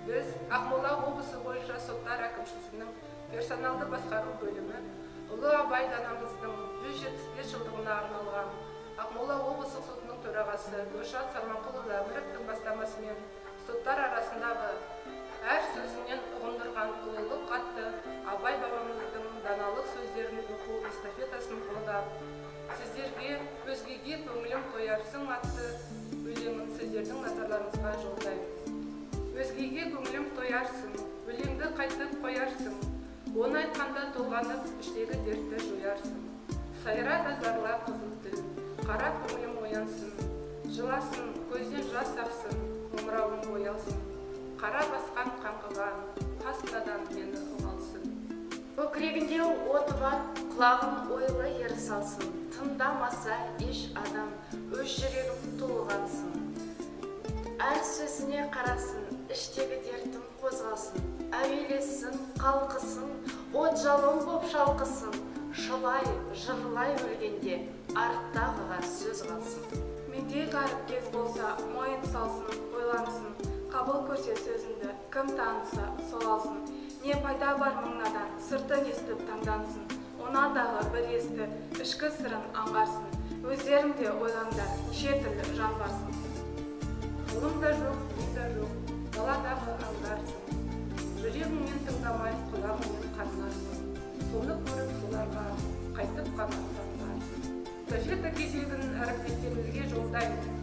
Біз, Ақмола облысы бойынша соттар әкімшісінің персоналды басқару бөлімі, ұлы Абай данамыздың 175 жылдығына арналған Ақмола облыстық сотының төрағасы Досжан Сарманқұлұлы Әміровтің бастамасымен соттар арасындағы «Әр сөзінен ұғындырған ұлылық» атты Абай бабамыздың даналық сөздерін оқу эстафетасын қолдап, сіздерге «Өзгеге көңілім тоярсың» атты өлеңін сіздердің назарларыңызға жолдаймыз. Өзгеге көңілім тоярсың, өлеңді қайтып қоярсың? Оны айтқанда толғанып, іштегі дертті жоярсың. Сайра да зарла, қызыл тіл, қара көңілім оянсын. Жыласын, көзден жас ақсын, омырауым боялсын. Қара басқан қаңғыған қас надан мені ұға. Көкірегінде оты бар, құлағын ойлы ер салсын. Тыңдамаса еш адам, өз жүрегім толғансын. Әр сөзіне қарасын, іштегі дертім қозғасын. Әуелесін, қалқысын, от жалын боп шалқысын. Жылай, жырлай өлгенде арттағыға сөз қалсын. Мендей ғаріп кез болса, мойын салсын, ойлансын. Қабыл көрсе сөзімді, кім таныса, сол алсын. Не пайда бар мың надан, сыртын естіп таңдансын? Онан дағы бір есті, ішкі сырын аңғарсын. Өздерің де ойлаңдар, неше түрлі жан барсың. Ғылым да жоқ, дін да жоқ, даладағы аңдарсың. Жүрегіңмен тыңдамай, құлағыңмен қанарсың. Соны көріп, соларға қайтып қана сақтарсың. Эстафета кезегін әріптестерімізге жолдаймыз.